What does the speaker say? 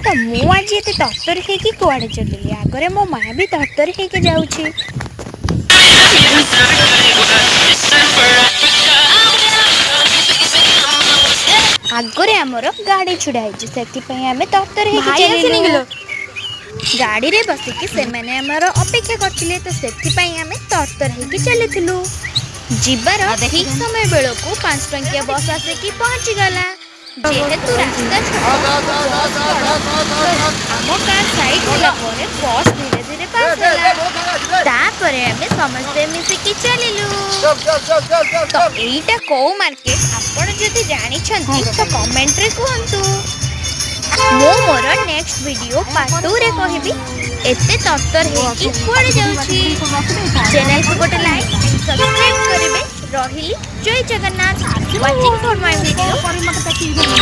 ତ ମୁଁ ଆଜି ଏତେ ତରତର ହେଇକି କୁଆଡ଼େ ଚାଲିଲି? ଆଗରେ ମୋ ମା ବି ତରତର ହେଇକି ଯାଉଛି। ଆଗରେ ଆମର ଗାଡ଼ି ଛିଡ଼ା ହେଇଛି, ସେଥିପାଇଁ ଆମେ ତରତର ହେଇକି ଭାଇ ଆସିନି ଚାଲିଲୁ। କିଲୋ? ଗାଡ଼ିରେ ବସିକି ସେମାନେ ଆମର ଅପେକ୍ଷା କରିଥିଲେ, ତ ସେଥିପାଇଁ ଆମେ ତରତର ହେଇକି ଚାଲିଥିଲୁ। ଯିବାର ଠିକ୍ ସମୟ ବେଳକୁ 5 ଟଙ୍କିଆ ବସ୍ ଆସିକି ପହଞ୍ଚିଗଲା। ଯେହେତୁ ରାସ୍ତା ଛୋଟ, ବସ୍ ବଡ଼, ତ ଆମ କାର୍ ସାଇଡ୍ ହେଲା ପରେ ବସ୍ ଧୀରେ ଧୀରେ ପାସ୍ ହେଲା। ତାପରେ ଆମେ ସମସ୍ତେ ମିଶିକି ଚାଲିଲୁ। ତ ଏଇଟା କୋଉ ମାର୍କେଟ, ଆପଣ ଯଦି ଜାଣିଛନ୍ତି ତ କମେଣ୍ଟରେ କୁହନ୍ତୁ। ମୁଁ ମୋର ନେକ୍ସଟ ଭିଡ଼ିଓ ପାର୍ଟ 2ରେ କହିବି। ଏତେ ତରତର ହେଇକି କୁଆଡ଼େ ଯାଉଛି? ଚ୍ୟାନେଲକୁ ଗୋଟେ ଲାଇକ୍ ଆଣ୍ଡ ସବସ୍କ୍ରାଇବ୍ କରିବେ। ରହିଲି, ଜୟ Jagannath. Watching for my video. ପରେ ମତେ ପ୍ୟାକିଂ କରି।